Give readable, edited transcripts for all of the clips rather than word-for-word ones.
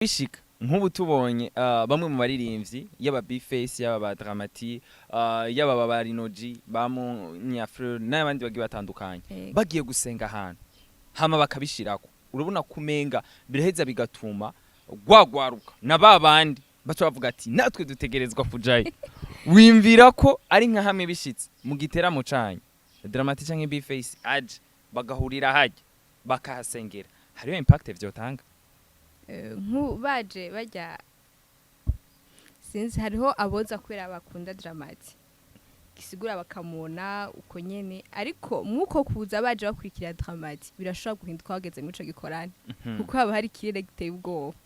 Bishika nk'ubu tubonye bamwe mu baririmbyi, yaba B-Face, yaba ba Drama-T, yaba ba Rinoji, ba Munyafre n'abandi bagiye batandukanye, bagiye gusenga ahantu hama bakabishirako, urabona kumenga biraheza bigatuma gwagwaruka na ba bandi baca bavuga ati: "Natwe dutegerezwa kujayo." Wimvira ko ari nka hamwe bishitse mu giteramo canyu, Drama-T canke B-Face aje, bagahurira hajya bakahasengera, hariyo impact vyotanga? Baje bajya, sinzi, hariho aboza kubera bakunda Drama-T, gisigura bakamubona uko nyene, ariko mwuko kuza baje bakurikira Drama-T birashobora guhinduka bageze muri ico gikorane, kuko haba hari ikirere giteye ubwoba.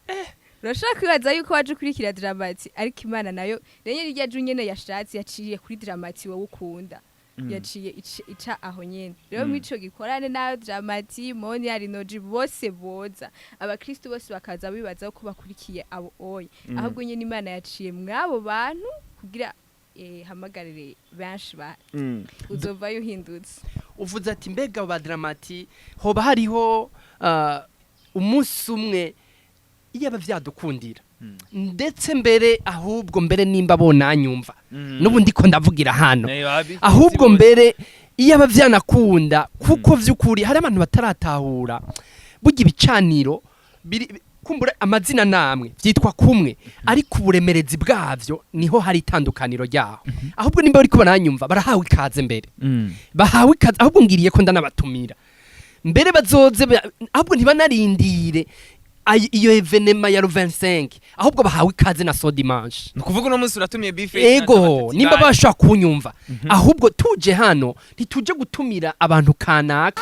Urashobora kwibaza yuko waje ukurikira Drama-T, ariko Imana nayo rero irya ju nyene yashatse yaciye kuri Drama-T wowe ukunda, yaciye ica aho nyene. Rero muri ico gikorane nayo Drama-T, Moni, Arinoji, bose boza, abakristo bose bakaza bibaza ko bakurikiye abo oya, ahubwo nyene Imana yaciye mw'abo bantu kugira hamagarire benshi ba uzovayo uhindutse. Uvuze ati: "Mbega ba Drama-T, hoba hariho umunsi umwe iyaba vyadukundira?" Ndetse mbere, ahubwo mbere nimba bonanyumva, n'ubu ndiko ndavugira hano, ahubwo mbere iyaba vyanakunda, kuko vy'ukuri hari abantu bataratahura burya ibicaniro biri kumbura amazina namwe vyitwa kumwe, ariko uburemerezi bwavyo niho hari itandukaniro ryaho. Ahubwo nimba bariko baranyumva, barahawe ikaze mbere, bahawe ikaze. Ahubwo ngiriye ko ndanabatumira mbere bazoze ahubwo ntibanarindire iyo événement ya 25, ahubwo bahawe ikaze na so dimanche. Ni ukuvuga uno munsi uratumiye B-Face? Ego, nimba bashobora kunyumva, ahubwo tuje hano ntituje gutumira abantu kanaka.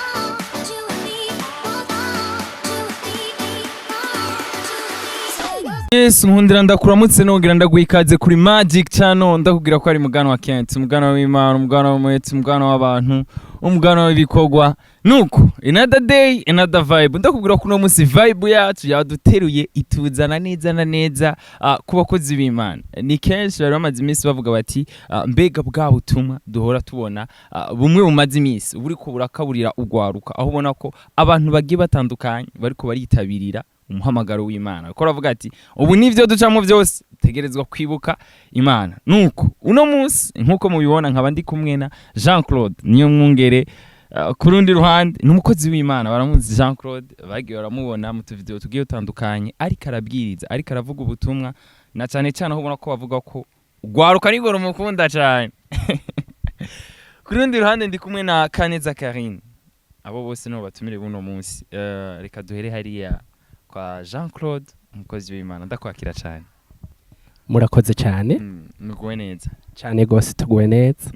Yes, nkundira ndakuramutse, nongera ndaguha ikaze kuri Magic Channel. Ndakubwira ko ari mugano wa Kent, umugano w'Imana, umugano w'umuhetsi, umugano w'abantu, umugano w'ibikorwa. Nuko another day, another vibe. Ndakubwira ko uno munsi vibe yacu yaduteruye, ituzana neza na neza ku bakozi b'Imana. Ni kenshi bari bamaze iminsi bavuga bati: "Mbega bwa butumwa duhora tubona, bumwe bumaze iminsi buriko burakaburira ugwaruka, aho ubona ko abantu bagiye batandukanye bariko baritabirira umuhamagaro w'Imana, kuko baravuga ati ubu nivyo ducamo byose tegerezwa kwibuka Imana." Nuko uno munsi, nkuko mubibona, nkaba ndi kumwe na Jean Claude Niyo Mwungere. Ku rundi ruhande ni umukozi w'Imana, baramuzi Jean Claude, bagiye baramubona mu tuvideo tugiye dutandukanye ariko arabwiriza, ariko aravuga ubutumwa, na cyane cyane aho ubona ko bavuga ko ugwaruka nirwo rumukunda cyane. Ku rundi ruhande ndi kumwe na Kaneza Karine. Abo bose nibo batumire buno munsi. Reka duhere hariya kwa Jean Claude, umukozi w'Imana. Ndakwakira cyane. Murakoze cyane. Muguwe neza? Cyane gose, tuguwe neza.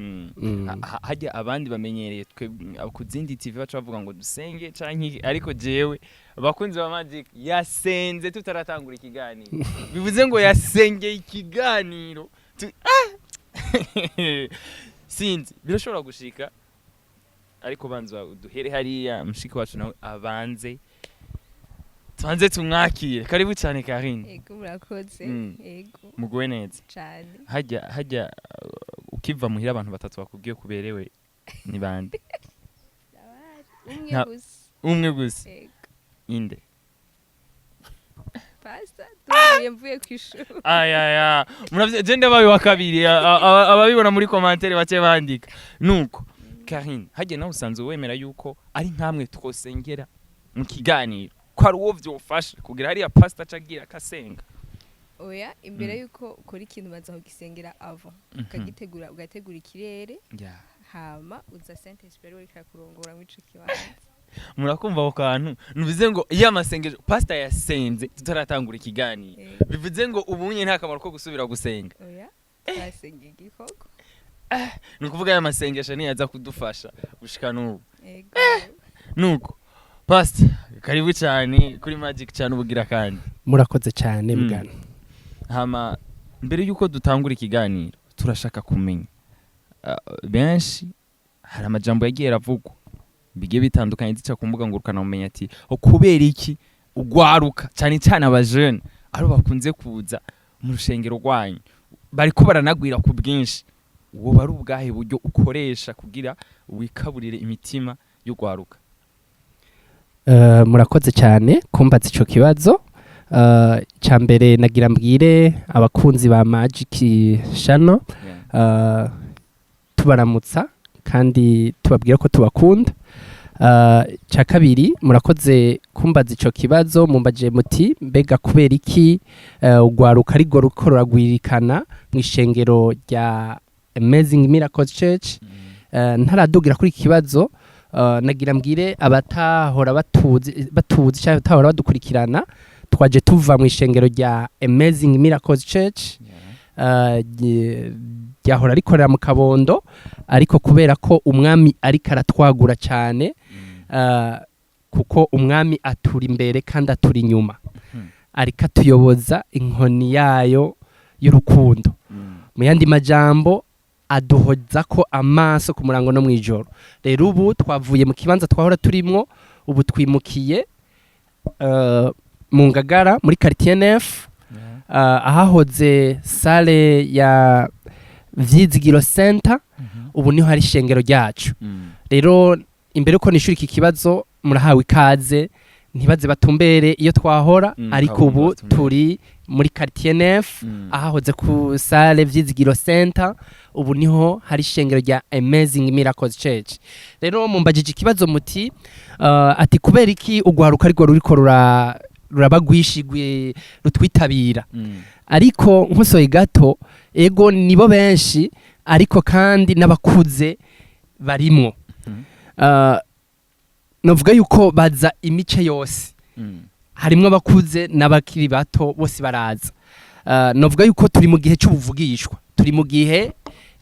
Hajya abandi bamenyereye twe ku zindi TV baca bavuga ngo dusenge canke iki, ariko jewe, abakunzi ba Magic, yasenze tutaratangura ikiganiro, bivuze ngo yasengeye ikiganiro. Ah! Sinzi, birashobora gushika, ariko banza duhere hariya mushiki wacu nawe abanze, tubanze tumwakire. Karibu cyane, Karine. Ego, murakoze. Ego. Muguwe neza? Cyane. Hajya ukiva muhira, abantu batatu bakubwiye kuberewe ni bande? Umwe gusa. Umwe gusa? Ego. Inde? Pasta, duhuye mvuye ku ishuri. Ayaya, muravye, je ndabaye wa kabiri. Ababibona muri commentaire bace bandika. Nuko Karine, hajya nawe usanzwe wemera yuko ari nkamwe twosengera mu kiganiro, ko ari uwo vyofasha kugira hariya pastor acagira akasenga? Oya, imbere yuko ukora ikintu ubanza kugisengera avant, ukagitegura, ugategura ikirere, hama uza Saint Esprit uriko arakurongora muri ico kibanza. Murakumva ako kantu? Nubivuze ngo iyo amasengesho pastor yasenze tutaratangura ikiganiro, bivuze ngo ubunye nta kamaro ko gusubira gusenga? Oya, twasenga igikoko. Ni ukuvuga aya masengesho niyaza kudufasha gushika n'ubu. Ego. Nuko pastor, karibu cyane kuri Magic cyane ubugira kandi. Murakoze cyane, bwana. Hama mbere yuko dutangura ikiganiro, turashaka kumenya, benshi hari amajambo yagiye aravugwa bigiye bitandukanye, zica ku mbuga ngurukanabumenyi, ati: "Oh, kubera iki ugwaruka, cyane cyane abajene, ari bakunze kuza mu rushengero rwanyu, bariko baranagwira ku bwinshi?" Uwo bari ubwahe buryo ukoresha kugira wikaburire imitima y'ugwaruka? Murakoze cyane kumbaza ico kibazo. Icya mbere nagira mbwire abakunzi ba Magic Channel, tubaramutsa kandi tubabwira ko tubakunda. Icya kabiri, murakoze kumbaza ico kibazo. Mumbaje muti: "Mbega kubera iki ugwaruka ariko ruko ruragwirikana mu ishengero rya Amazing Miracles Church?" Ntaradugira kuri iki kibazo, nagira mbwire abatahora batuzi cyangwa abatahora badukurikirana, twaje tuva mu ishengero rya Amazing Miracles Church, ryahora rikorera mu Kabondo, ariko kubera ko Umwami ariko aratwagura cyane, kuko Umwami atura imbere kandi atura inyuma, ariko atuyoboza inkoni yayo y'urukundo, mu yandi majambo aduhoza ko amaso ku murango no mw'ijoro. Rero ubu twavuye mu kibanza twahora turimwo, ubu twimukiye mu Ngagara muri quartier 9, ahahoze salle ya Vyizigiro Center. Ubu niho hari ishengero ryacu. Rero imbere uko nishura iki kibazo, murahawe ikaze, ntibaze batumbere iyo twahora, ariko Kabondo ubu batumbere. turi muri quartier 9, ahahoze ku salle Vyizigiro Center. Ubu niho hari ishengero rya Amazing Miracles Church. Rero mumbajije ikibazo muti ati: "Kubera iki ugwaruka ariko ruriko ruraba rwishigwe rutwitabira?" Ariko nkosoye gato, ego nibo benshi, ariko kandi n'abakuze barimwo. Novuga yuko baza imice yose, harimwo abakuze n'abakiri bato, bose baraza. Novuga yuko turi mu gihe cy'ubuvugishwa, turi mu gihe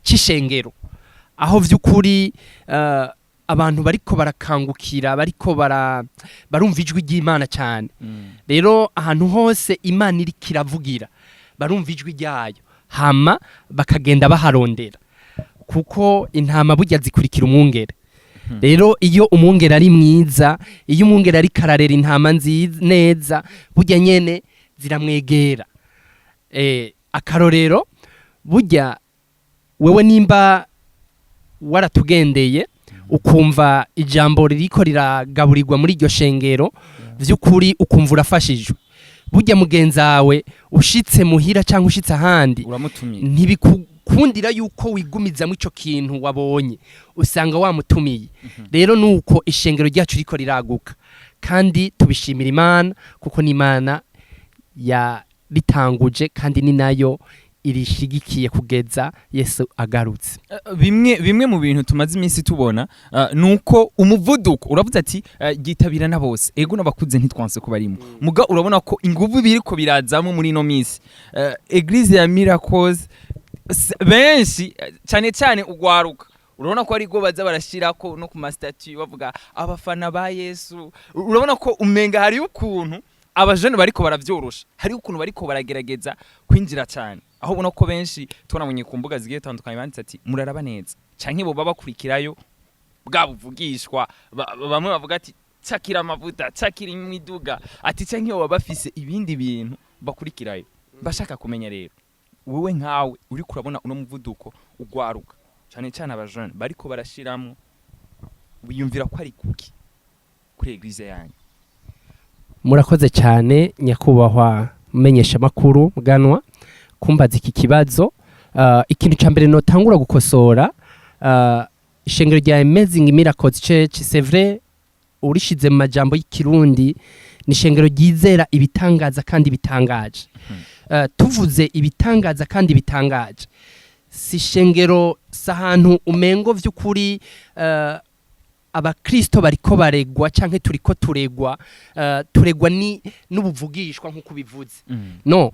c'ishengero aho vy'ukuri abantu bariko barakangukira, bariko barumva ijwi ry'Imana cyane. Rero ahantu hose Imana iriko iravugira, barumva ijwi ryayo, hama bakagenda baharondera, kuko intama burya zikurikira umwungere. Rero iyo umwungere ari mwiza, iyo umwungere ariko ararera intama nziza neza, burya nyene ziramwegera. Akarorero, burya wewe nimba waratugendeye ukumva ijambo ririko riragaburirwa muri iryo shengero, vy'ukuri ukumva urafashijwe, burya mugenzawe ushitse muhira cyangwa ushitse ahandi, uramutumiye. Ntibikukundira yuko wigumizamo ico kintu wabonye, usanga wamutumiye. Rero nuko ishengero ryacu riko riraguka, kandi tubishimira Imana, kuko n'Imana yaritanguje kandi ni nayo irishigikiye kugeza Yesu agarutse. Bimwe mu bintu tumaze iminsi tubona nuko umuvuduko, uravuze ati ryitabira na bose, ego n'abakuze ntitwanse ko barimo, muga urabona ko inguvu biriko birazamo muri ino minsi. Église ya Miracles, benshi, cyane cyane ugwaruka, urabona ko ariko baza barashirako no ku ma statuts bavuga abafana ba Yesu. Urabona ko umenga hariyo ukuntu abajene bariko baravyorosha, hariyo ukuntu bariko baragerageza kwinjira cyane, aho ubona ko benshi twanabonye ku mbuga zigiye zitandukanye banditse ati: "Muraraba neza", canke boba bakurikirayo bwa buvugishwa. Bamwe bavuga ati: "Cakira amavuta, cakira imiduga", ati canke boba bafise ibindi bintu bakurikirayo bashaka kumenya. Rero wewe nkawe uri kurabona uno muvuduko ugwaruka, cane cane abajene, bariko barashiramwo, wiyumvira ko ari kuki kuri église yanyu? Murakoze cyane, nyakubahwa mumenyeshamakuru Muganwa, kumbaza iki kibazo. Ikintu cya mbere notangura gukosora, ishengero rya Amazing Miracles Church, c'est vrai, urishize mu majambo y'Ikirundi ni ishengero ryizera ibitangaza kandi bitangaje. Tuvuze ibitangaza kandi bitangaje, si ishengero, si ahantu umengo vy'ukuri abakristo bariko baregwa canke turiko turegwa, turegwa ni n'ubuvugishwa nk'uko bivuze. No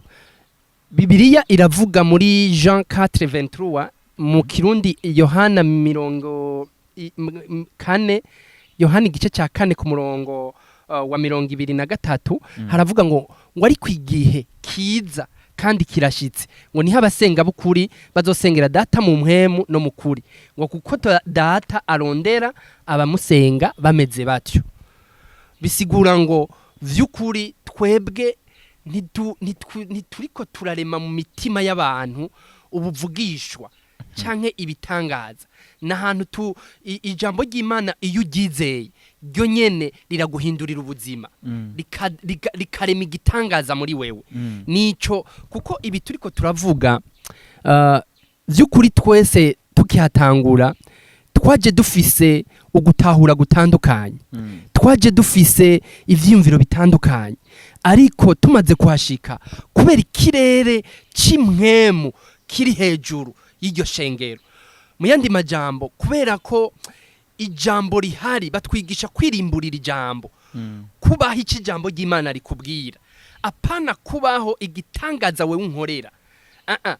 Bibiliya iravuga muri Jean 4:23, mu Kirundi Yohana mirongo kane, Yohana igice cya kane ku murongo wa 23, haravuga ngo ariko igihe kiza kandi kirashitse, ngo niho abasenga b'ukuri bazosengera Data mu mpwemu no mu kuri, ngo kuko Data arondera abamusenga bameze batyo. Bisigura ngo vy'ukuri twebwe ntituriko turarema mu mitima y'abantu ubuvugishwa. Canke ibitangaza. Ni ahantu ijambo ry'Imana iyo uryizeye, ryo nyene riraguhindurira ubuzima, rikarema igitangaza muri wewe. Nico, kuko ibi turiko turavuga, vy'ukuri twese tukihatangura twaje dufise ugutahura gutandukanye, twaje dufise ivyiyumviro bitandukanye, ariko tumaze kuhashika, kubera ikirere c'impwemu kiri hejuru y'iryo shengero, mu yandi majambo, kubera ko ijambo rihari, batwigisha kwirimburira ijambo, kubaho icyo ijambo ry'Imana rikubwira, apana kubaho igitangaza wewe unkorera. Ah ah.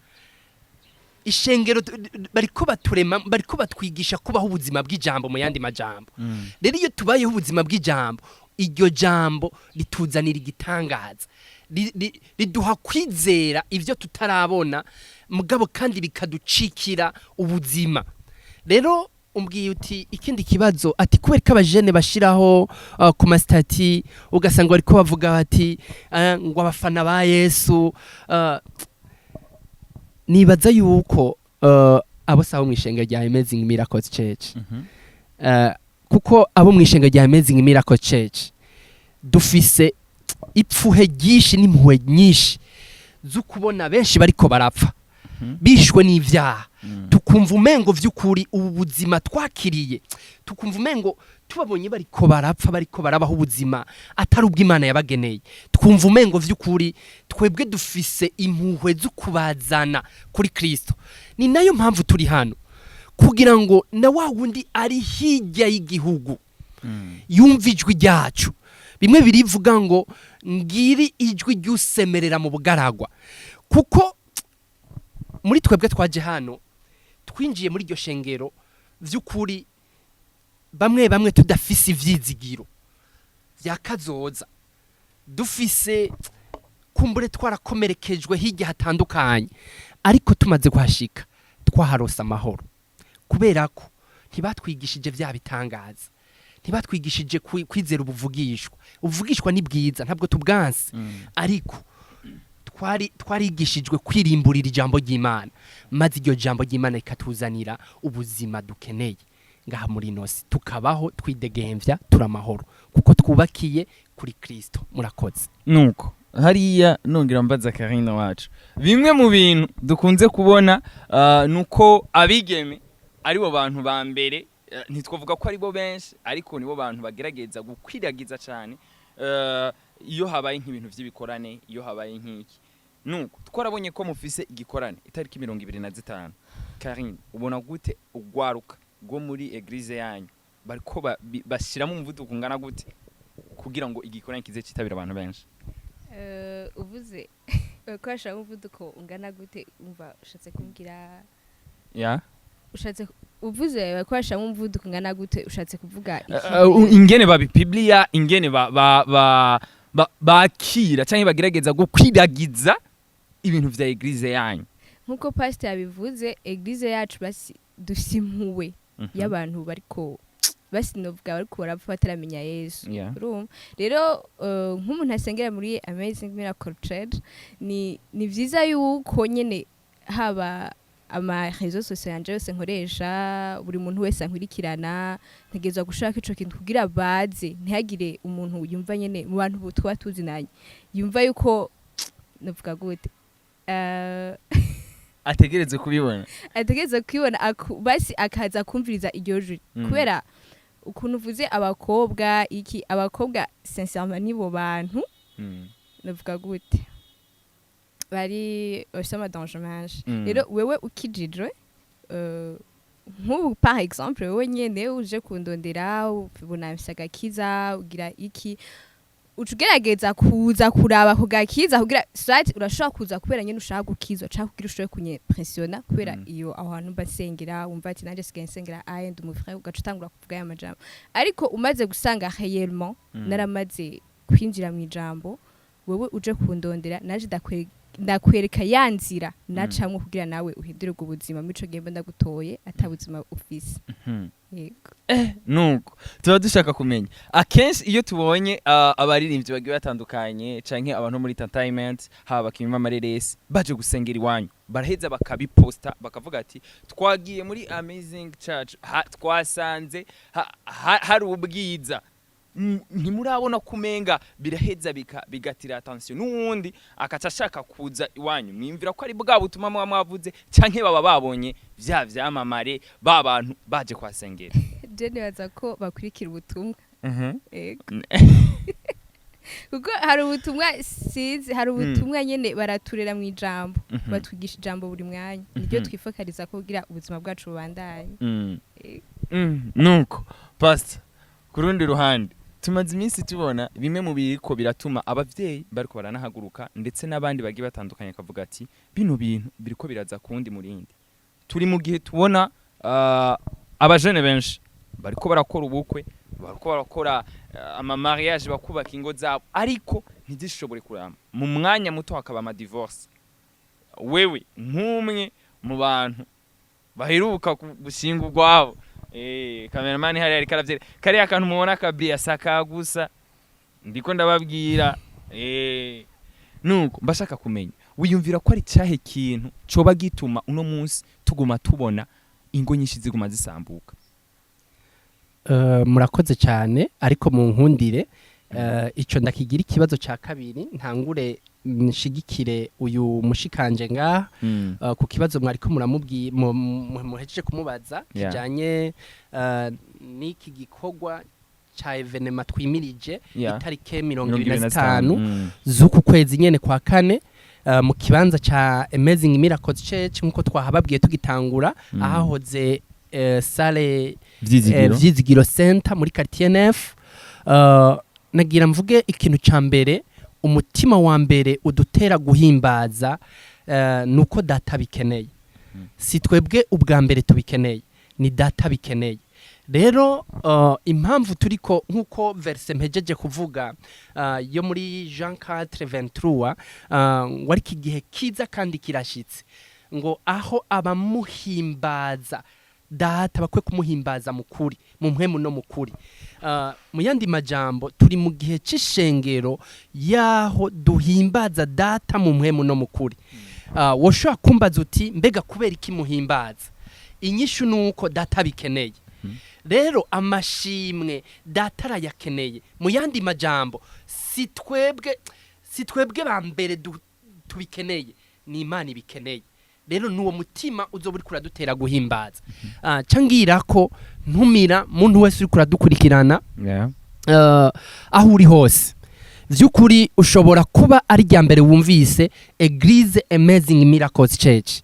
Ishengero bariko baturema, bariko batwigisha kubaho ubuzima bw'ijambo. Mu yandi majambo rero, iyo tubayeho ubuzima bw'ijambo, iryo jambo rituzanira igitangaza, riduha kwizera ibyo tutarabona, mugabo kandi bikaducikira ubuzima. Rero umbwiye uti ikindi kibazo, ati kubera ko abajene bashiraho ku ma statuts, ugasanga bariko bavuga bati ngo abafana ba Yesu. Nibaza yuko abo sawo mw'ishengero rya Amazing Miracles Church, kuko abo mw'ishengero rya Amazing Miracle Church dufise ipfuhe ryinshi n'impuhwe nyinshi zo kubona benshi bariko barapfa bishwe n'ivyaha, tukumva umengo vy'ukuri ubu buzima twakiriye, tukumva umengo tubabonye bariko barapfa, bariko barabaho ubuzima atari ubw'Imana yabageneye, twumva umengo vy'ukuri twebwe dufise impuhwe zo kubazana kuri Kristo. Ni nayo mpamvu turi hano, kugira ngo na wa wundi ari hirya y'igihugu yumva ijwi ryacu. Bimwe birivuga ngo ngiri ijwi ry'usemerera mu bugaragwa, kuko muri twebwe twaje hano, twinjiye muri iryo shengero vy'ukuri bamwe bamwe tudafise ivyizigiro vya kazoza, dufise kumbure twarakomerekejwe hirya hatandukanye, ariko tumaze kuhashika twaharose amahoro, kubera ko ntibatwigishije vya bitangaza, ntibatwigishije kwizera ubuvugishwa. Ubuvugishwa ni bwiza, ntabwo tubwanse, ariko twarigishijwe kwirimburira ijambo ry'Imana, maze iryo jambo ry'Imana rikatuzanira ubuzima dukeneye ngaha muri ino si, tukabaho twidegemvya, turi amahoro, kuko twubakiye kuri Kristo. Murakoze. Nuko hariya nongera mbaza Karina wacu, bimwe mu bintu dukunze kubona nuko abigeme aribo bantu ba mbere, ntitwavuga ko aribo benshi, ariko nibo bantu bagerageza gukwiragiza cyane iyo habaye nk'ibintu vy'ibikorane, iyo habaye nk'iki. Nuko twarabonye ko mufise igikorane itariki 25. Karine, ubona gute ugwaruka rwo muri église yanyu bariko bashiramo umuvuduko ungana gute kugira ngo igikorane kize citabira abantu benshi? Uvuze ukoresha umuvuduko ungana gute, umva ushatse kumbwira ya ushatse uvuze bakoresha umuvuduko ungana gute, ushatse kuvuga iki? Ingene babipibliya, ingene bakira canke bagerageza gukwiragiza ibintu vya église yanyu. Nkuko pastor yabivuze, église yacu basi dufise impuhwe y'abantu bariko, basi novuga bariko barapfa bataramenya Yesu. Urumva rero, nk'umuntu asengera muri Amazing Miracle Church, ni vyiza yuko nyene haba ama réseaux sociaux yanje yose nkoresha, buri muntu wese ankurikirana, ntegerezwa gushaka ico kintu kugira baze, ntihagire umuntu yumva nyene mu bantu tuba tuzinanye yumva yuko, novuga gute, ategereze kubibona. Ategereza kubibona, basi akaza kumviriza iryo jwi. Kubera ukuntu uvuze abakobwa iki, abakobwa sincèrement nibo bantu, navuga gute, bari bafise ama danger menshi. Rero wewe ukijijwe, nk'ubu par exemple wewe nyene uje kundondera, ubona mfise agakiza, ugira iki, uca ugerageza kuza kuraba ku gakiza, kugira soit urashobora kuza kubera nyene ushaka gukizwa, canke kugira ushobore kunyimpressiona kubera iyo aho hantu mba nsengera, wumva ati nanje sigaye nsengera aye, ndi umufrère, ugaca utangura kuvuga aya majambo. Ariko umaze gusanga réellement naramaze kwinjira mu ijambo, wewe uje kundondera, nanje Ndakwereka ya nzira nacamwo kugira nawe uhindure ubwo buzima. Muri ico gihe mba ndagutoye ata buzima ufise. Yego. Nuko tuba dushaka kumenya, akenshi iyo tubonye abaririmbyi bagiye batandukanye canke abantu muri entertainment, haba abakinyi b'amareresi, baje gusengera iwanyu, baraheza bakabiposta, bakavuga ati: "Twagiye muri Amazing Church, twasanze hari ubwiza." Ntimurabona kumenga biraheza bigatira attention, n'uwundi akaca ashaka kuza iwanyu? Mwimvira ko ari bwa butumwa muba mwavuze, canke baba babonye vya vyamamare, ba bantu baje kuhasengera? Je nibaza ko bakurikira ubutumwa. Yego, kuko hari ubutumwa, sinzi, hari ubutumwa nyene baraturera mu ijambo, batwigisha ijambo buri mwanya, niryo twifokaliza ko kugira ubuzima bwacu bubandanye. Yego. Nuko pastor, ku rundi ruhande tumaze iminsi tubona bimwe mu biriko biratuma abavyeyi bariko baranahaguruka, ndetse n'abandi bagiye batandukanye, akavuga ati bino bintu biriko biraza kuwundi murindi. Turi mu gihe tubona abajene benshi bariko barakora ubukwe, bariko barakora ama mariage, bakubaka ingo zabo, ariko ntizishobore kurama, mu mwanya muto hakaba ama divorce. Wewe nk'umwe mu bantu baheruka gushinga urwabo, cameraman hari ariko aravyera kariya kantu mubona kabia saka gusa, ndiko ndababwira. Nuko mbashaka kumenya, wiyumvira ko ari cyahe kintu coba gituma uno munsi tuguma tubona ingo nyinshi ziguma zisambuka? Murakoze cyane, ariko mu nkundire ico ndakigira ikibazo ca kabiri, ntangure nshigikire uyu mushikanje ngaha ku kibazo mwariko muramubwiye, muhejeje kumubaza, kijanye n'iki gikorwa ca événement twimirije itarike 25 z'uku kwezi nyene kwa kane, mu kibanza ca Amazing Miracles Church, nkuko twahababwiye tugitangura, ahahoze salle Vyizigiro. Vyizigiro Center muri quartier Nef. Nagira mvuge ikintu ca mbere, umutima wa mbere udutera guhimbaza nuko Data bikeneye. Si twebwe ubwa mbere tubikeneye, ni Data bikeneye. Rero impamvu turiko, nkuko verse mpejeje kuvuga yo muri Jean 4:23, ngo ariko igihe kiza kandi kirashitse, ngo aho abamuhimbaza Data bakwiye kumuhimbaza mu kuri, mu mpwemu no mu kuri. Mu yandi majambo, turi mu gihe c'ishengero yaho duhimbaza Data mu mpwemu no mu kuri. Woshobora kumbaza uti: "Mbega kubera iki muhimbaza?" Inyishu nuko Data bikeneye. Rero amashimwe Data arayakeneye. Mu yandi majambo, si twebwe ba mbere tubikeneye, ni Imana ibikeneye. Rero nuwo mutima uzoba uriko uradutera guhimbaza. Cangira ko ntumira muntu wese uriko uradukurikirana, aho uri hose, vy'ukuri ushobora kuba ari rya mbere wumvise Eglise Amazing Miracles Church.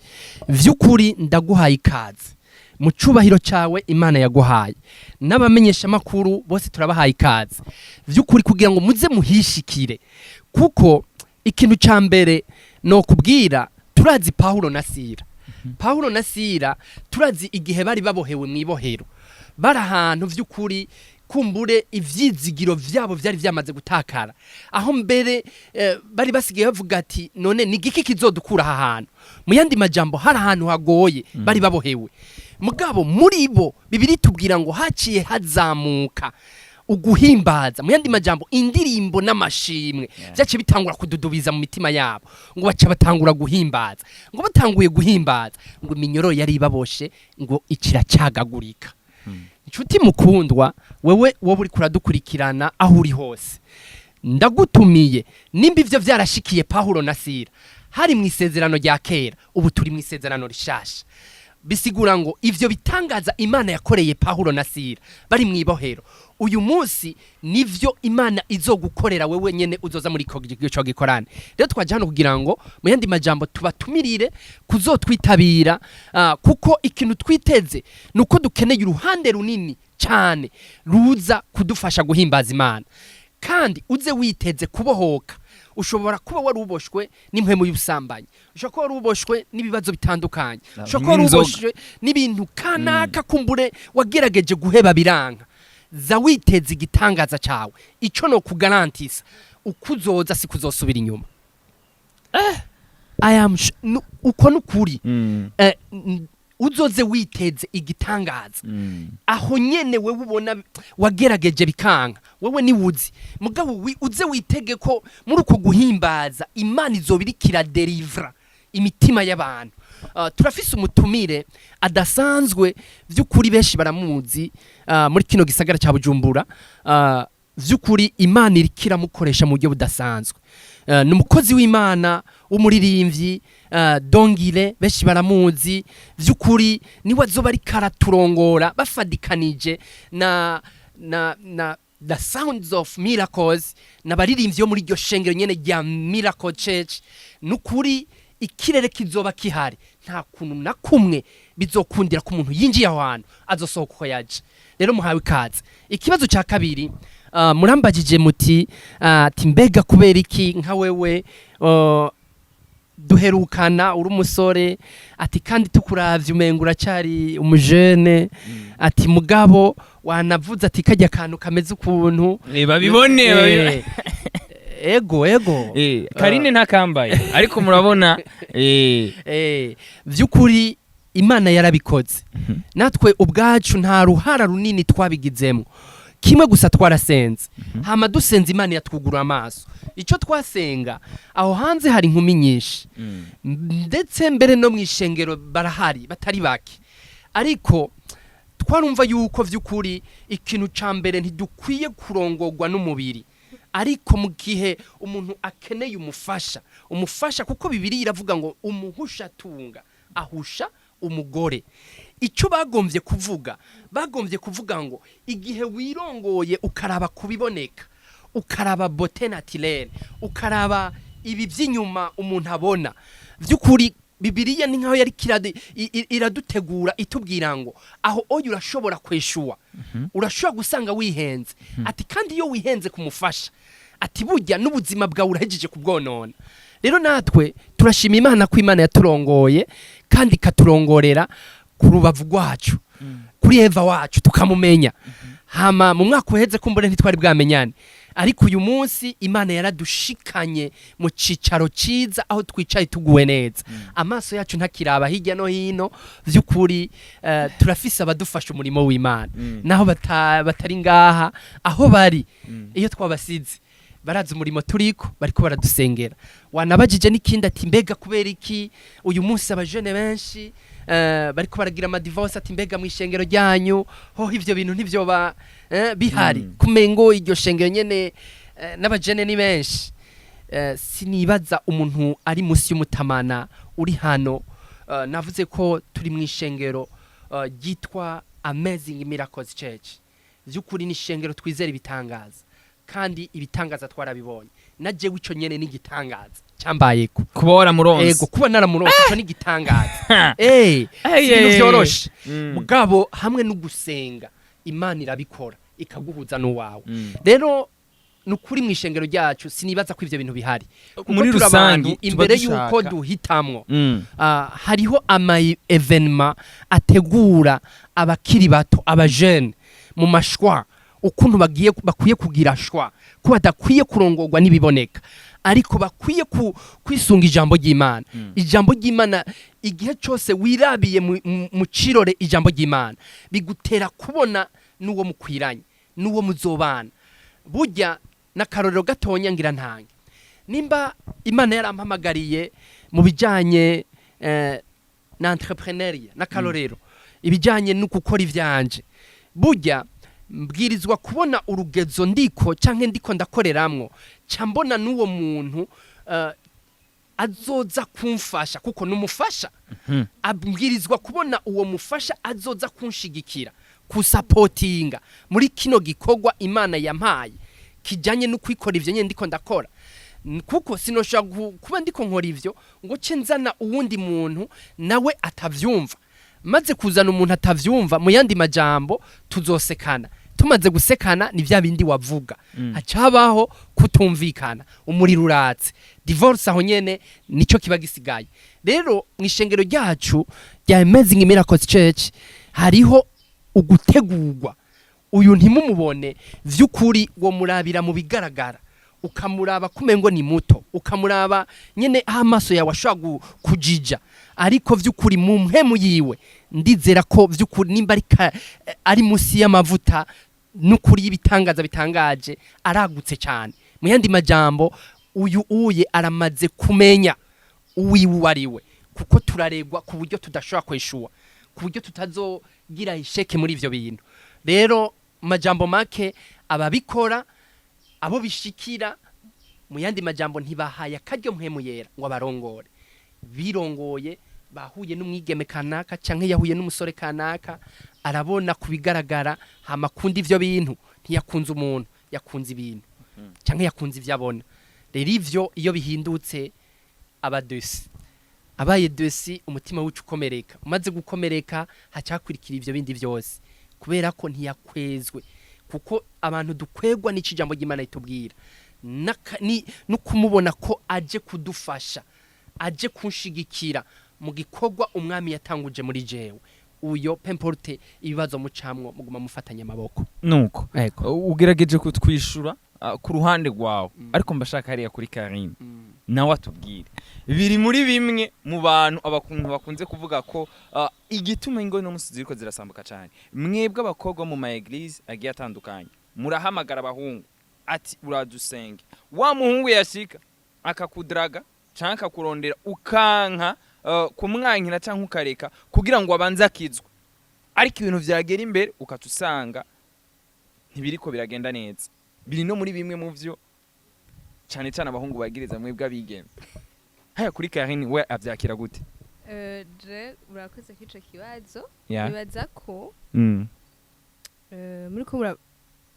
Vy'ukuri ndaguhaye ikaze mu cubahiro cawe Imana yaguhaye, n'abamenyeshamakuru bose turabahaye ikaze vy'ukuri kugira ngo muze muhishikire. Kuko ikintu ca mbere no kubwira, turazi Paulo na Sira. Paulo na Sira turazi igihe bari babohewe mu ibohero, bari ahantu vy'ukuri kumbure ivyizigiro vyabo vyari vyamaze gutakara, aho mbere bari basigaye bavuga ati: "None ni igiki kizodukura aha hantu?" Mu yandi majambo, hari ahantu hagoye, bari babohewe. Mugabo muri bo, Bibiri tubwira ngo haciye hazamuka uguhimbaza. Mu yandi majambo, indirimbo n'amashimwe byaciye bitangura kududubiza mu mitima yabo, ngo baca batangura guhimbaza. Ngo batanguye guhimbaza, ngo iminyororo yari ibaboshe ngo ikiracyagagurika. Inshuti mukundwa, wewe wowe uri kuradukurikirana aho uri hose, ndagutumiye. Nimba ivyo vyarashikiye Paulo na Sira hari mu isezerano rya kera, ubu turi mu isezerano rishasha. Bisigura ngo ivyo bitangaza Imana yakoreye Paulo na Sira bari mu ibohero, uyu munsi nivyo Imana izogukorera wewe nyene uzoza muri ico gikorane. Rero twaje hano kugira ngo, mu yandi majambo, tubatumirire kuzotwitabira, kuko ikintu twiteze nuko dukeneye uruhande runini cyane ruza kudufasha guhimbaza Imana. Kandi uze witeze kubohoka. Ushobora kuba wari uboshwe n'impwemu y'ubusambanyi, ushobora kuba wari uboshwe n'ibibazo bitandukanye, ushobora kuba wari n'inzoga. uboshwe n'ibintu kanaka kumbure wagerageje guheba biranka. Za witeze igitangaza cawe. Ico no kugarantisa, ukuzoza si kuzosubira inyuma. I am uko nukuri. Uzoze witeze igitangaza aho nyene. Wewe ubona wagerageje bikanka, wewe niwuzi, mugabo uze witege ko muri uko guhimbaza Imana izoba iriko iradelivra imitima y'abantu. Turafise umutumire adasanzwe vy'ukuri, benshi baramuzi muri kino gisagara ca Bujumbura. Vy'ukuri Imana iriko iramukoresha mu buryo budasanzwe. Ni umukozi w'Imana w'umuririmbyi, Dongile, benshi baramuzi. Vy'ukuri niwe azoba ariko araturongora bafadikanije na The Sounds of Miracles, n'abaririmbyi bo muri iryo shengero nyene rya Miracle Church. Nukuri ikirere kizoba kihari, nta kuntu na kumwe bizokundira ko umuntu yinjiye aho hantu azosohoka uko yaje. Rero muhawe ikaze. Ikibazo cya kabiri, murambagije muti ati mbega kubera iki nka wewe duherukana uri umusore, ati kandi tukuravye umenga uracyari umujene, ati mugabo wanavuze ati kajya kantu kameze ukuntu. Babibone, babibone. Ego. Karine ntakambaye, ariko murabona. Vy'ukuri Imana yarabikoze. Natwe ubwacu nta ruhara runini twabigizemo, kimwe gusa twarasenze. Hama dusenze, Imana yatwugura amaso. Icyo twasenga, aho hanze hari inkumi nyinshi, ndetse mbere no mu ishengero barahari batari bake, ariko twarumva yuko vy'ukuri ikintu ca mbere ntidukwiye kurongorwa n'umubiri, ariko mu gihe umuntu akeneye umufasha, umufasha, kuko Bibiliya iravuga ngo umuhusha atunga ahusha umugore. Icyo bagombye kuvuga ngo igihe wirongoye ukaraba kubiboneka, ukaraba beauté naturelle, ukaraba ibi by'inyuma umuntu abona, by'ukuri Bibiliya ni nkaho yari iradutegura, itubwira ngo aho oya urashobora kweshuwa, urashobora gusanga wihenze. Ati kandi iyo wihenze kumufasha, ati burya n'ubuzima bwawe urahejeje kubwonona. Rero natwe turashima Imana ko Imana yaturongoye kandi ikaturongorera ku rubavu rwacu, kuri Eva wacu, tukamumenya. Hama mu mwaka uheze kumbure ntitwari bwamenyane, ariko uyu munsi Imana yaradushikanye mu cicaro ciza, aho twicaye tuguwe neza, amaso yacu ntakiraba hirya no hino. Vy'ukuri turafise abadufasha umurimo w'Imana, naho batari ngaha, aho bari iyo twabasize barazi umurimo turiko, bariko baradusengera. Wanabajije n'ikindi ati mbega kubera iki uyu munsi abajene benshi bariko baragira amadivorce, ati mbega mu ishengero ryanyu hoho ivyo bintu ntivyoba bihari? Kumengo iryo shengero nyene n'abajene ni benshi. Sinibaza umuntu ari musi y'umutamana uri hano. Navuze ko turi mu ishengero ryitwa Amazing Miracles Church. Vy'ukuri ni ishengero twizera ibitangaza, kandi ibitangaza twarabibonye. Na jewe ico nyene ni igitangaza cyambayeko. Kuba waramuronse. Ego, kuba naramuronse ico ni igitangaza, si ibintu vyoroshe. Mugabo hamwe no gusenga, Imana irabikora ikaguhuza n'uwawe. Rero ni ukuri mu ishengero ryacu sinibaza ko ivyo bintu bihari, kuko Muri turi rusangi abantu tuba imbere y'uko dushaka. duhitamwo, hariho ama événements ategura abakiri bato, abajene, mu machoix, ukuntu bagiye bakwiye kugira choix, ko badakwiye kurongorwa n'ibiboneka, ariko bakwiye kwisunga ijambo ry'Imana. Ijambo ry'Imana, igihe cyose wirabiye mu cirore ijambo ry'Imana, bigutera kubona n'uwo mukwiranye, n'uwo muzobana. Burya n'akarorero gatonya ngira ntange: nimba Imana yarampamagariye mu bijyanye na entrepreneuriat, n'akarorero ibijyanye no gukora ivyanje, burya mbwirizwa kubona urugezo ndiko canke ndiko ndakoreramwo, ca mbona n'uwo muntu azoza kumfasha, kuko numufasha. Abwirizwa kubona uwo mufasha azoza kunshigikira, kusapotinga muri kino gikorwa Imana yampaye kijanye no kwikora ivyo nyene ndiko ndakora. Kuko sinoshobora kuba ndiko nkora ivyo ngo ce nzana uwundi muntu nawe atavyumva. Maze kuzana umuntu atavyumva, mu yandi majambo tuzosekana. Tumaze gusekana, ni vya bindi wavuga, hacabaho kutumvikana, umuriro uratse, divorce aho nyene nico kiba gisigaye. Rero mu ishengero ryacu rya Amazing Miracles Church hariho ugutegurwa. Uyu ntimumubone vy'ukuri, wo murabira mu bigaragara. Ukamuraba kumengo ni muto, ukamuraba nyene aho amaso yawe ashobora kujija, ariko vy'ukuri mu mpemu yiwe ndizera ko vy'ukuri nimba ari musi y'amavuta n'ukuri y'ibitangaza bitangaje, aragutse cyane. Mu yandi majambo, uyu uye aramaze kumenya uwiwe uwo ari we, kuko turaregwa ku buryo tudashobora kweshuwa, ku buryo tutazogira isheke muri ivyo bintu. Rero mu majambo make, ababikora, abo bishikira, mu yandi majambo, ntibahaye akaryo Mpwemu Yera ngo abarongore. Birongoye, bahuye n'umwigeme kanaka canke yahuye n'umusore kanaka, arabona kubigaragara, hama akunda ivyo bintu. Ntiyakunze umuntu, yakunze ibintu canke yakunze ivyo abona. Rero ivyo iyo bihindutse, aba déçu. Abaye déçu, umutima wica ukomereka. Umaze gukomereka, hacakurikira ivyo bindi vyose, kubera ko ntiyakwezwe. Kuko abantu dukwegwa n'ico ijambo ry'Imana ritubwira, no kumubona ko aje kudufasha, aje kunshigikira mu gikorwa umwami yatanguje muri jewe. Uyo, peu importe ibibazo mucamwo, muguma mufatanya amaboko. Nuko Ego. ugerageje kutwishura ku ruhande rwawe, ariko mbashaka hariya kuri Karine nawe atubwire. Biri muri bimwe mu bantu abakuntu bakunze kuvuga ko igituma ingo no musi ziriko zirasambuka cyane, mwebwe abakobwa mu ma église agiye atandukanye murahamagara abahungu ati: "Uradusenge." Wa muhungu yashika akakudraga canke akakurondera, ukanka kumwankira canke ukareka kugira ngo abanze akizwe, ariko ibintu vyagera imbere ukaca usanga ntibiriko biragenda neza. Biri no muri bimwe mu vyo cyane cyane abahungu bagiriza mwebwe abigeme. Haya, kuri Karine we avyakira gute? Je urakoze kwico kibazo. Nibaza ko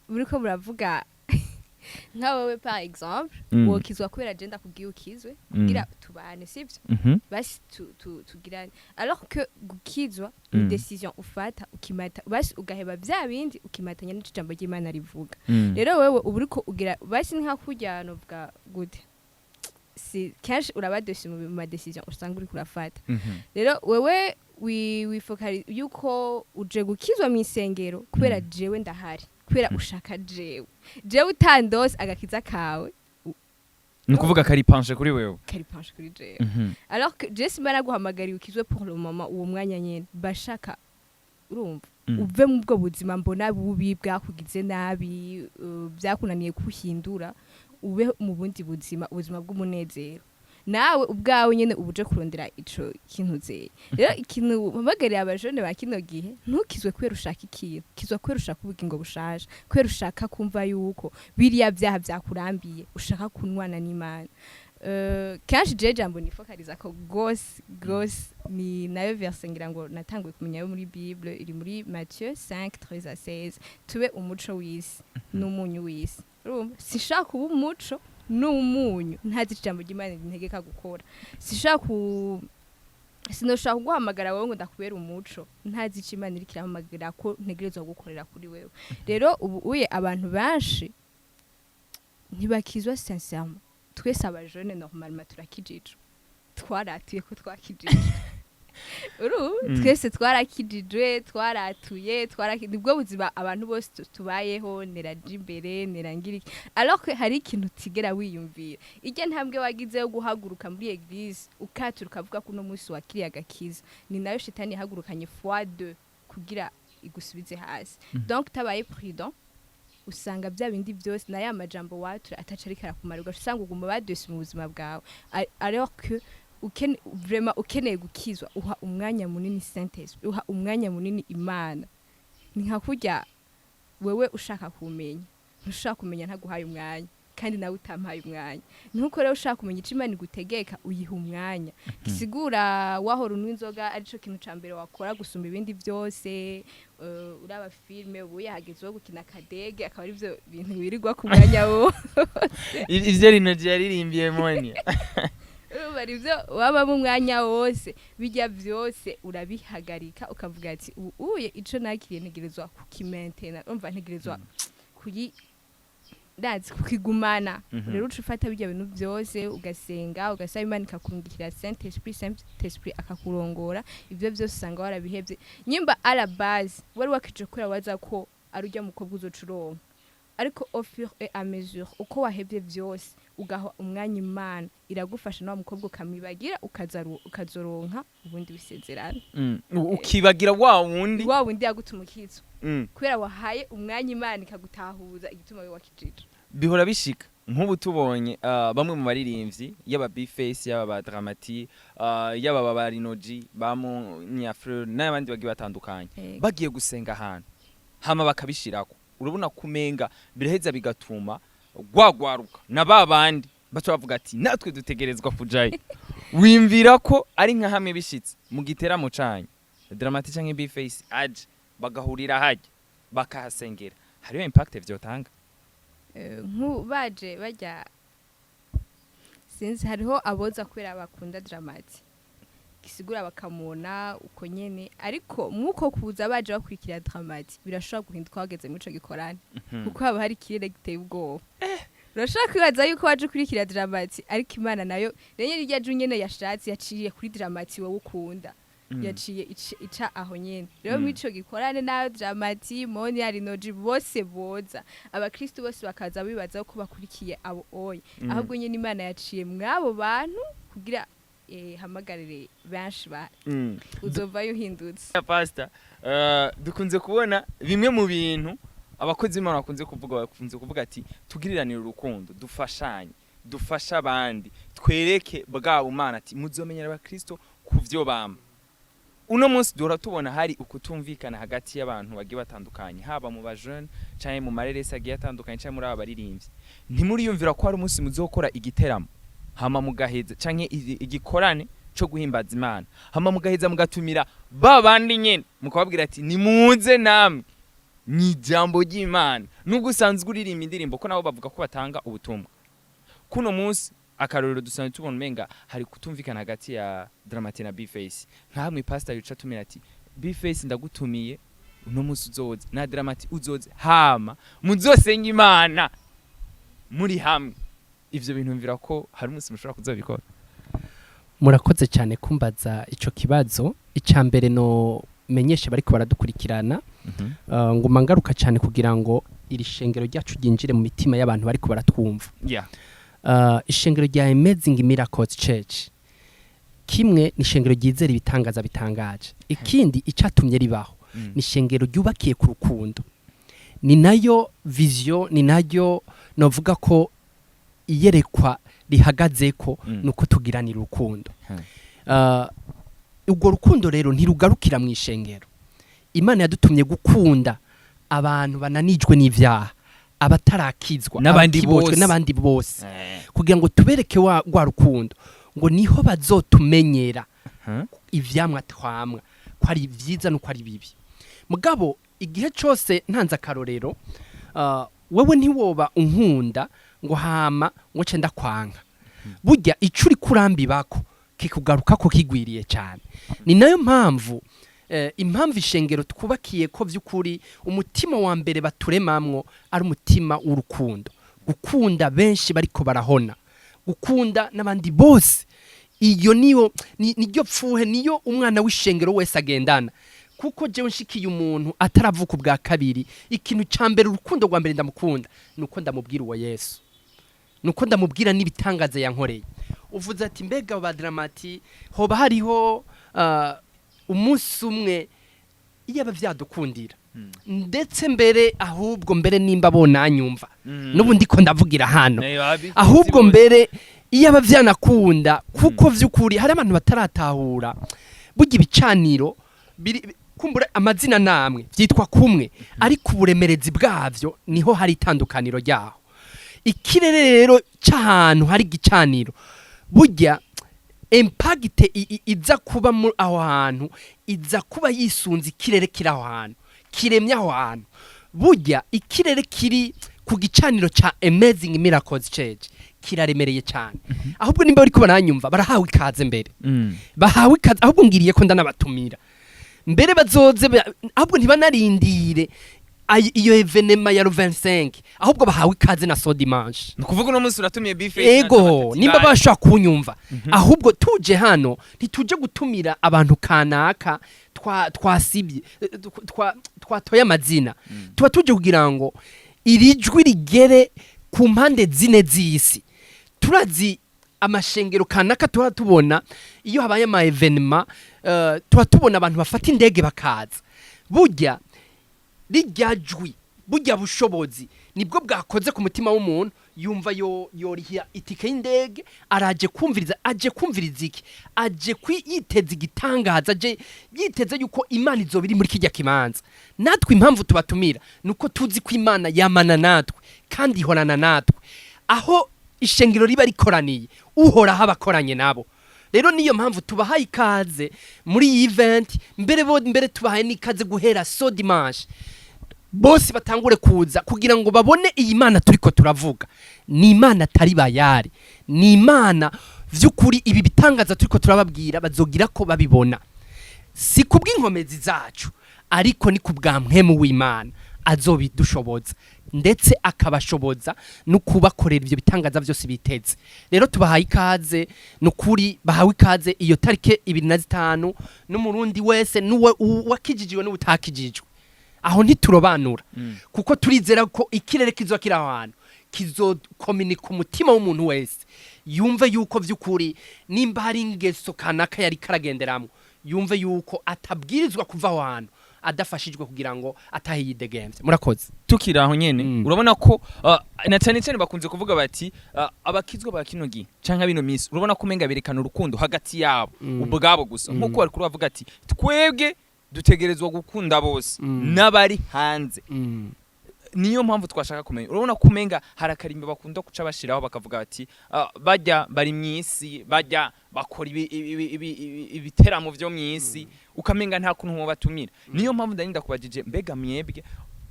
muriko muravuga nka wewe, par exemple, wokizwa kubera je ndakubwiye ukizwe kugira tubane, sivyo? Basi tugirane, alors que gukizwa ni décision ufata, ukimata, basi ugaheba vya bindi, ukimatanya n'ico ijambo ry'Imana rivuga. Rero wewe uba uriko ugira basi nka kurya, novuga gute, si kenshi uraba déçu mu ma décision usanga uriko urafata. Rero wewe wifokari yuko uje gukizwa mu isengero kubera jewe ndahari, kubera ushaka jewe utandose agakiza kawe. Ni ukuvuga kari penché kuri wewe. Kari penché kuri jewe, alors que je simba naguhamagariye ukizwe pour le moment, uwo mwanya nyene bashaka, urumva, uve mu bwo buzima mbona bubi bwakugize nabi, byakunaniye kuhindura, ube mu bundi buzima, ubuzima bw'umunezero. Nawe ubwawe nyene uba uje kurondera ico kintu zeye. Rero ikintu mpamagarira abajene ba kino gihe, ntukizwe kubera ushaka ikintu, kizwa kubera ushaka ubugingo bushaje, kubera ushaka kumva yuko biriya vyaha vyakurambiye, ushaka kunwana n'Imana. Kenshi je jambo nifokariza ko gose gose ni nayo verse ngira ngo natanguye kumenya yo muri Bible, iri muri Matthieu 5 13 à 16: "Tube umuco w'isi n'umunyu w'isi." Urumva, sinshaka kuba umuco n'umunyu ntazi ijambo ry'Imana rintegeka gukora. Sinshaka ku sinoshaka kuguhamagara wowe ngo ndakubera umuco ntazi ico Imana iriko irahamagara ko ntegerezwa gukorera kuri wewe. Rero ubu uye abantu benshi ntibakizwa sincèrement. Twese abajene normalement turakijijwe, twaratuye ko twakijijwe. Uru twese twarakijijwe, twaratuye, nibwo buzima abantu bose tubayeho, neraje imbere, nerangira iki, alors que hari ikintu utigera wiyumvira. Irya ntambwe wagize yo guhaguruka muri église, ukatura, ukavuga ko uno munsi wakiriye agakiza, ni nayo shitani yahagurukanye fois deux kugira igusubize hasi. Donc tabaye prudent, usanga bya bindi byose na ya majambo watura ataca ariko arakumara, ugaca usanga uguma ba déçu mu buzima bwawe. Alors que vraiment ukeneye gukizwa, uha umwanya munini Saint-Esprit, uha umwanya munini Imana. Ni nka kurya wewe ushaka kumenya, ntushaka kumenya ntaguhaye umwanya, kandi nawe utampaye umwanya. Nkuko rero ushaka kumenya icyo Imana igutegeka, uyiha umwanya. Gisigura wahora unywa inzoga, arico kintu ca mbere wakora gusumba ibindi byose, uraba filme, ubu yahageze wo gukina akadege, akaba ari byo bintu wirirwa ku mwanya wo Ivyo rinoji yaririmbiye moni. Urumva, arivyo wabamo umwanya wose. Bijya byose urabihagarika, ukavuga ati: "Ubu uye ico nakiriye ntegerezwa kukimentena." Urumva, ntegerezwa kuyi ndazi kukigumana. Rero uca ufata bijya bintu byose, ugasenga, ugasaba Imana ikakurungikira Saint Esprit, Saint Esprit akakurongora. Ibyo byose usanga warabihevye. Nyimba à la base wari wakije kubera waza ko ari urya mukobwa uzoca uronka. Ariko au fur et à mesure uko wahevye vyose, ugaha umwanya Imana, iragufasha na wa mukobwa ukamwibagira, ukazoronka ubundi bisezerano. Ukibagira wa wundi. Wa wundi yagutuma ukizo, kubera wahaye umwanya Imana ikagutahuza igituma we wakijije. Bihora bishika nk'ubu tubonye bamwe mu baririmbyi, yaba B-Face, yaba ba Dramati, yaba ba Rinoji, ba Munyafre n'abandi bagiye batandukanye, bagiye gusenga ahantu hama bakabishirako, urabona kumenga biraheza bigatuma gwagwaruka na ba bandi baca bavuga ati: "Natwe dutegerezwa kujayo." Wimvira ko ari nka hamwe bishitse mu giteramo canyu, Dramati canke B-Face aje, bagahurira hajya bakahasengera, hariyo impact vyotanga? Baje bajya, sinzi, hariho aboza kubera bakunda Dramati, gisigura bakamubona uko nyene. Ariko mwuko kuza baje bakurikira Dramati, birashobora guhinduka bageze muri ico gikorane, kuko haba hari ikirere giteye ubwoba. Urashobora kwibaza yuko waje ukurikira Dramati, ariko Imana nayo rero irya ju nyene yashatse yaciye kuri Dramati wowe ukunda, yaciye ica aho nyene. Rero muri ico gikorane nayo Dramati, Moni, Arinoji, bose boza, abakristu bose bakaza bibaza ko bakurikiye abo oya, ahubwo nyene Imana yaciye mw'abo bantu kugira hamagarire benshi ba uzovayo uhindutse. Pastor, dukunze kubona bimwe mu bintu abakozi b'Imana bakunze kuvuga ati: "Tugiriranire urukundo, dufashanye, dufashe abandi, twereke bwa bumana." Ati: "Muzomenyera abakristo ku vyo bama." Uno munsi duhora tubona hari ukutumvikana hagati y'abantu bagiye batandukanye, haba mu bajene canke mu mareresi agiye atandukanye, canke muri aba baririmbyi. Ntimuriyumvira ko hari umunsi muzokora igiteramo hama mugaheza, canke igikorane co guhimbaza Imana, hama mugaheza mugatumira ba bandi nyene, mukababwira ati: "Nimuze namwe ni ijambo ry'Imana," nubwo usanzwe uririmba indirimbo, ko nabo bavuga ko batanga ubutumwa? Kuno munsi akarorero dusanzwe tubona umenga hari kutumvikana hagati ya Dramati na B-Face. Nkamwe pastor yica atumira ati: "B-Face, ndagutumiye uno munsi uzoze, na Dramati uzoze, hama muzosenga Imana muri hamwe." Ivyo bintu mvira ko hari umunsi mushobora kuzobikora? Murakoze cyane kumbaza ico kibazo. Icya mbere no menyesha bariko baradukurikirana, nguma ngaruka cyane kugira ngo iri shengero ryacu ryinjire mu mitima y'abantu bariko baratwumva. Ishengero rya Amazing Miracles Church, kimwe ni ishengero ryizera ibitangaza bitangaje. Ikindi icatumye ribaho, ni ishengero ryubakiye ku rukundo. Ni nayo vision, ni nayo novuga ko iyerekwa rihagazeko, nuko tugiranira urukundo. Urwo rukundo rero ntirugarukira mu ishengero. Imana yadutumye gukunda abantu bananijwe n'ivyaha, abatarakizwa, n'abandi abakiboshwe, bose. N'abandi bose, kugira ngo tubereke wa rwa rukundo, ngo niho bazotumenyera ivyamwa twamwa, ko ari vyiza nuko ari bibi. Mugabo igihe cose ntanze akarorero, wewe ntiwoba unkunda ngo hama ngo ce ndakwanka. Burya ico uri kurambibako kikugarukako kigwiriye cyane. Ni nayo mpamvu impamvu ishengero twubakiye ko vy'ukuri umutima wa mbere baturemamwo ari umutima w'urukundo, gukunda benshi bariko barahona, gukunda n'abandi bose. Iyo niyo niryo pfuhe, niyo umwana w'ishengero wese agendana. Kuko jewe nshikiye umuntu ataravuka ubwa kabiri, ikintu ca mbere, urukundo rwa mbere ndamukunda nuko ndamubwira uwo Yesu, nuko ndamubwira n'ibitangaza yankoreye. Uvuze ati: "Mbega ba Dramati hoba hariho umunsi umwe iyaba vyadukundira?" Ndetse mbere, ahubwo mbere nimba bonanyumva, n'ubu ndiko ndavugira hano, ahubwo mbere iyaba vyanakunda, kuko vy'ukuri hari abantu bataratahura. Burya ibicaniro biri kumbura amazina namwe vyitwa kumwe, ariko uburemerezi bwavyo niho hari itandukaniro ryaho. Ikirere rero c'ahantu hari igicaniro, burya impact iza kuba mu aho hantu iza kuba yisunze ikirere kiri aho hantu, kiremye aho hantu. Burya ikirere kiri ku gicaniro ca Amazing Miracles Church kiraremereye cyane. Ahubwo nimba bariko baranyumva, barahawe ikaze mbere, bahawe ikaze. Ahubwo ngiriye ko ndanabatumira mbere bazoze ahubwo ntibanarindire iyo événement ya 25, ahubwo bahawe ikaze na so dimanche. Ni ukuvuga uno munsi uratumiye B-Face? Ego, nimba bashobora kunyumva. Ahubwo tuje hano, ntituje gutumira abantu kanaka twasibye, twatoye amazina. Tuba tuje kugira ngo Iri jwi rigere ku mpande zine z'isi. Turazi amashengero kanaka, tuba tubona iyo habaye ama événements, tuba tubona abantu bafata indege bakaza. Burya rirya jwi, burya bushobozi nibwo bwakoze ku mutima w'umuntu, yumva yo yorihira itike y'indege, araje kumviriza. Aje kumviriza iki? Aje yiteze igitangaza, aje yiteze yuko Imana izoba iri muri kijya kibanza. Natwe impamvu tubatumira nuko tuzi ko Imana yamana natwe kandi ihorana natwe. Aho ishengero riba rikoraniye, Uhoraho abakoranye nabo. Rero niyo mpamvu tubahaye ikaze muri iyi event. Mbere bo mbere tubahaye n'ikaze guhera ce dimanche, bose batangure kuza kugira ngo babone iyi Mana turiko turavuga. Ni Imana atari bayari, ni Imana vy'ukuri. Ibi bitangaza turiko turababwira bazogira ko babibona, si kubw'inkomezi zacu, ariko ni kubwa Mpwemu w'Imana azobidushoboza, ndetse akabashoboza no kubakorera ibyo bitangaza byose biteze. Rero tubahaye ikaze, ni ukuri bahawe ikaze iyo tarike 25, n'Umurundi wese, n'uwe wakijijwe n'ubutakijijwe. Aho ntiturobanura, kuko turizera ko ikirere kizoba kiri aho hantu kizokominika umutima w'umuntu wese, yumve yuko vy'ukuri nimba hari ingeso kanaka yari karagenderamwo, yumve yuko atabwirizwa kuva aho hantu adafashijwe kugira ngo atahe yidegemvye. Murakoze. Tukiri aho nyene, urabona ko na cyane cyane bakunze kuvuga bati abakizwa ba kino gihe canke bino misi, urabona ko umenga berekana urukundo hagati yabo ubwabo gusa, nkuko bari bavuga ati twebwe dutegerezwa gukunda bose n'abari hanze. Niyo mpamvu twashaka kumenya, urabona ko umenga hari akarimbi bakunda kuca bashiraho, bakavuga bati bajya bari mw'isi, bajya bakora ibiteramo vyo mw'isi, ukamenga nta kuntu batumira. Niyo mpamvu ndarinda kubajije: mbega mwebwe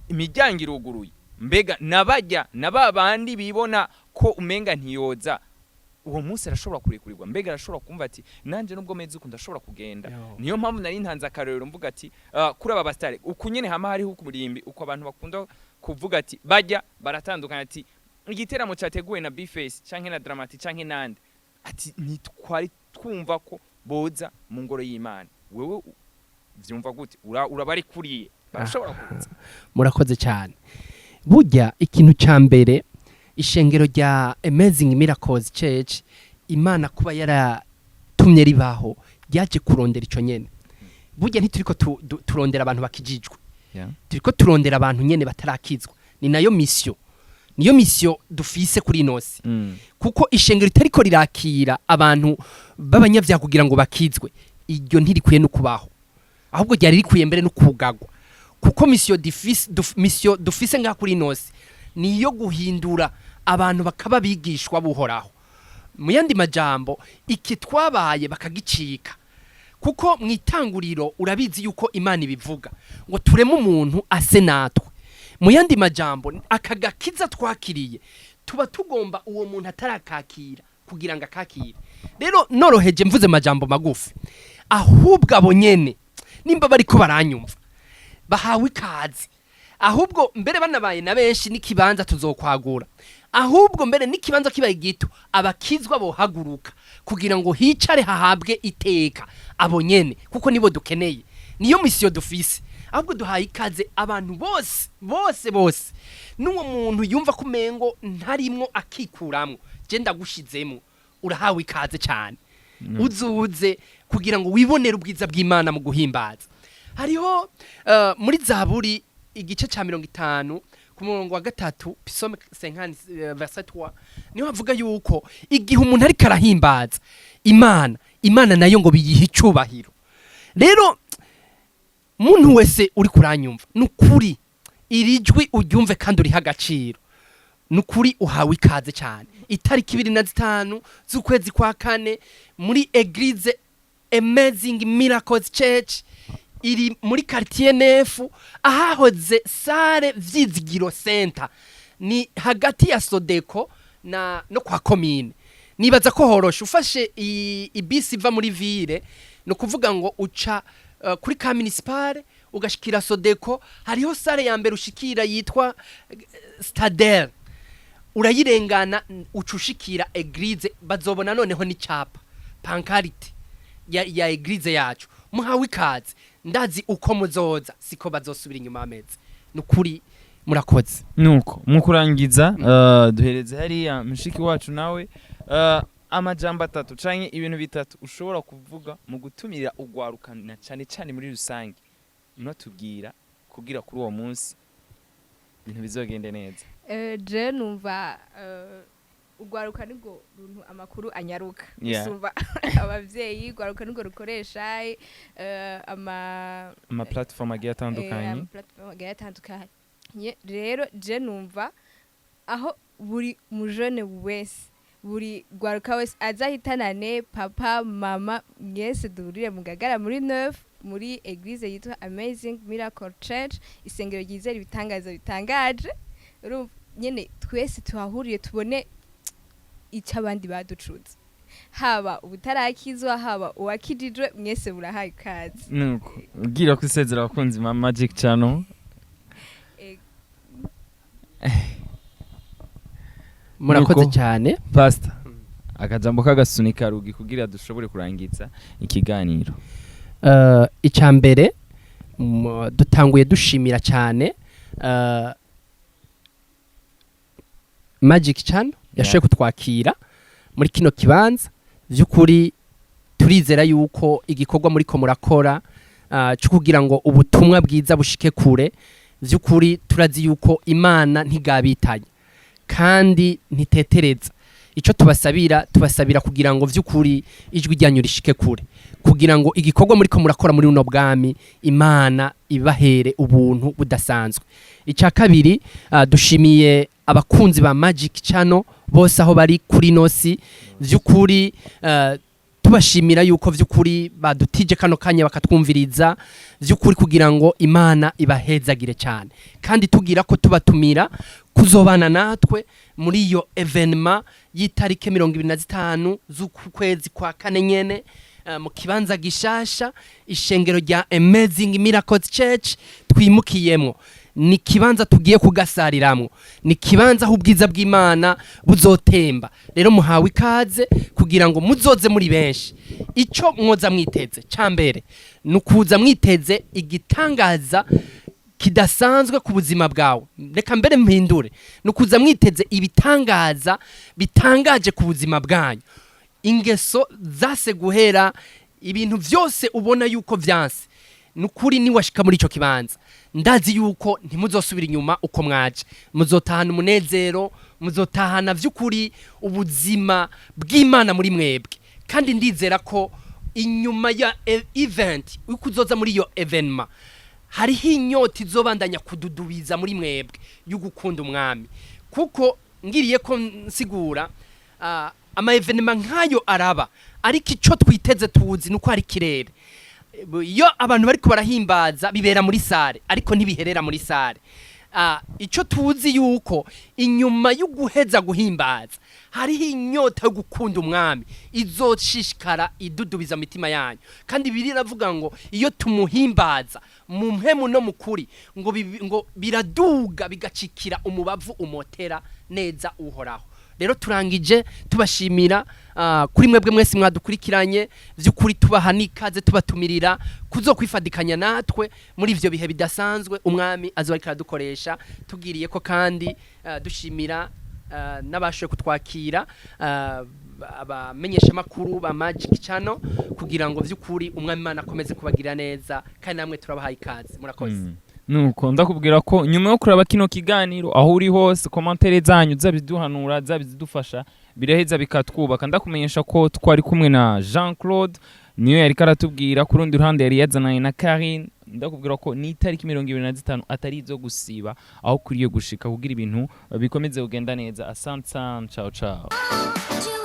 imiryango iruguruye? Mbega nabajya na ba bandi bibona ko umenga ntiyoza uwo munsi arashobora kurekurirwa? Mbega arashobora kumva ati nanje nubwo meze uku ndashobora kugenda? Yo. Niyo mpamvu nari ntanze akarorero mvuga ati kuri aba basitari uku nyene hama hariho ukurimbi, uko abantu bakunda kuvuga ati bajya baratandukana, ati igiteramo cyateguwe na B-Face canke na Dramati canke nande, ati ntitwari twumva ko boza mu ngoro y'Imana. Wewe vyumva gute? Urabarekuriye, barashobora kuza? Murakoze cyane. Burya ikintu cya mbere, ishengero rya Amazing Miracles Church, Imana kuba yaratumye ribaho, ryaje kurondera ico nyene. Burya ntituriko turondera abantu bakijijwe, turiko turondera abantu nyene batarakizwa. Ni nayo mission, niyo mission dufise kuri ino si, kuko ishengero ritariko rirakira abantu b'abanyabyaha kugira ngo bakizwe, iryo ntirikwiye no kubaho, ahubwo ryari rikwiye mbere no kugagwa, kuko mission dufise ngaha kuri ino si ni iyo guhindura abantu bakaba bigishwa buhoraho. Mu yandi majambo, iki twabaye bakagicika, kuko mu itanguriro urabizi yuko Imana ibivuga ngo tureme umuntu ase natwe. Mu yandi majambo, aka gakiza twakiriye tuba tugomba uwo muntu atarakakira kugira ngo akakire. Rero noroheje mvuze amajambo magufi, ahubwo abo nyene nimba bariko baranyumva bahawe ikaze. Ahubwo mbere banabaye na benshi, n'ikibanza tuzokwagura. Ahubwo mbere n'ikibanza kibaye gito, abakizwa bohaguruka kugira ngo hicare hahabwe iteka abo nyene, kuko nibo dukeneye, niyo mission dufise. Ahubwo duhaye ikaze abantu bose bose bose, n'uwo muntu yumva ko umengo ntarimwo akikuramwo, je ndagushizemo, urahawe ikaze cyane, uzuze kugira ngo wibonere ubwiza bw'Imana mu guhimbaza. Hariho muri Zaburi igice ca 50 ku murongo wa 3, Psaume 50 verset 3, niho havuga yuko igihe umuntu ariko arahimbaza Imana, Imana nayo ngo biyiha icubahiro. Rero muntu wese uri kuranyumva, nukuri iri jwi uryumve kandi uriha agaciro. Nukuri uhawe ikaze cyane, itariki 25 z'ukwezi kwa kane, muri Église Amazing Miracles Church iri muri quartier neuf, ahahoze salle Vyizigiro Center, ni hagati ya Sodeko na no kwa komine. Nibaza ko horoshe ufashe ibisi iva muri ville, ni ukuvuga ngo uca kuri ka municipale ugashikira Sodeko, hariho salle ya mbere ushikira yitwa Stadel, urayirengana uca ushikira église. Bazobona noneho n'icapa, pancarte ya église yacu. Muhawe ikaze. Ndazi uko muzoza siko bazosubira inyuma ameze. Nukuri Murakoze. Nuko mu kurangiza, duhereze hariya mushiki wacu nawe amajambo atatu canke ibintu bitatu ushobora kuvuga mu gutumira ugwarukana, cane cane muri rusange, unatubwira kugira kuri uwo munsi ibintu bizogende neza. Je numva ugwaruka nibwo runtu amakuru anyaruka gusumba abavyeyi. Ugwaruka nibwo rukoresha ama ama platform agiye atandukanye. Ama platform agiye atandukanye. Rero je numva aho buri mujene wese, buri gwaruka wese azahitanane papa, mama, mwese duhurire mu Gagara muri neuf, muri église yitwa Amazing Miracle Church, isengero ryizera ibitangaza bitangaje. Urumva nyene twese tuhahuriye, tubone icyo abandi baducuze, haba ubutarakizwa, haba uwakijijwe, mwese burahaye ikaze. Nuko ubwira ko isezera abakunzi ba Magic Channel. Murakoze Nuko. cyane. Pastor, akajambo k'agasunika rugi kugira dushobore kurangiza ikiganiro. Icya mbere, dutanguye dushimira cyane Magic Channel yashoboye kutwakira muri kino kibanza. By'ukuri turizera yuko igikorwa muri ko murakora cyo kugira ngo ubutumwa bwiza bushike kure, by'ukuri turazi yuko Imana ntigabitanye kandi ntitetereza. Icyo tubasabira, tubasabira kugira ngo by'ukuri ijwi ryanyu rishike kure, kugira ngo igikorwa muri ko murakora muri buno bwami, Imana ibahere ubuntu budasanzwe. Icya kabiri, dushimiye abakunzi ba Magic Channel bose aho bari kuri nosi. By'ukuri tubashimira yuko by'ukuri badutije kano kanya bakatwumviriza, by'ukuri kugira ngo Imana ibahezagire cyane, kandi tugira ko tubatumira kuzobana natwe muri iyo événement y'itariki 25 z'uku kwezi kwa kane nyene, mu kibanza gishasha ishengero rya Amazing Miracles Church twimukiyemwo. Ni kibanza tugiye kugasariramwo, ni kibanza aho ubwiza bw'Imana buzotemba. Rero muhawe ikaze kugira ngo muzoze muri benshi. Icyo mwoza mwiteze cya mbere ni ukuza mwiteze igitangaza kidasanzwe ku buzima bwawe. Reka mbere mpindure: ni ukuza mwiteze ibitangaza bitangaje ku buzima bwanyu, ingeso zase guhera, ibintu byose ubona yuko vyanse. Ni ukuri, niwashika muri icyo kibanza, ndazi yuko ntimuzosubira inyuma uko mwaje. Muzotahana umunezero, muzotahana by'ukuri ubuzima bw'Imana muri mwebwe. Kandi ndizera ko inyuma ya event, uko uzoza muri iyo événement, hariho inyota izobandanya kududubiza muri mwebwe yo gukunda Umwami. Kuko ngiriye ko nsigura, ama événements nk'ayo araba, ariko icyo twiteze tuzi nuko hari ikirere. Iyo abantu bariko barahimbaza, bibera muri salle, ariko ntibiherera muri salle. Icyo tuzi yuko inyuma yo guheza guhimbaza hariho inyota yo gukunda Umwami izoshishikara idudubiza imitima yanyu. Kandi biri iravuga ngo iyo tumuhimbaza mu mpemu no mu kuri, ngo biraduga bigacikira umubavu umotera neza Uhoraho. Rero turangije tubashimira kuri mwebwe mwese mwadukurikiranye. By'ukuri tubaha n'ikaze, tubatumirira kuzokwifadikanya natwe muri ivyo bihe bidasanzwe Umwami azoba ariko aradukoresha. Tugiriye ko kandi dushimira n'abashoboye kutwakira, abamenyeshamakuru ba Magic Channel, kugira ngo vy'ukuri Umwami Imana akomeze kubagira neza, kandi namwe turabahaye ikaze. Murakoze. Nuko ndakubwira ko nyuma yo kuraba kino kiganiro, aho uri hose, commentaires zanyu zabiduhanura, zabidufasha, biraheza bikatwubaka. Ndakumenyesha ko twari kumwe na Jean Claude, niyo yari karatubwira. Ku rundi ruhande yari yazananye na Karine. Ndakubwira ko ni itariki 25 atari izo gusiba, aho kuriye gushika kugira ibintu bikomeze kugenda neza. Asante sana, ciao ciao. You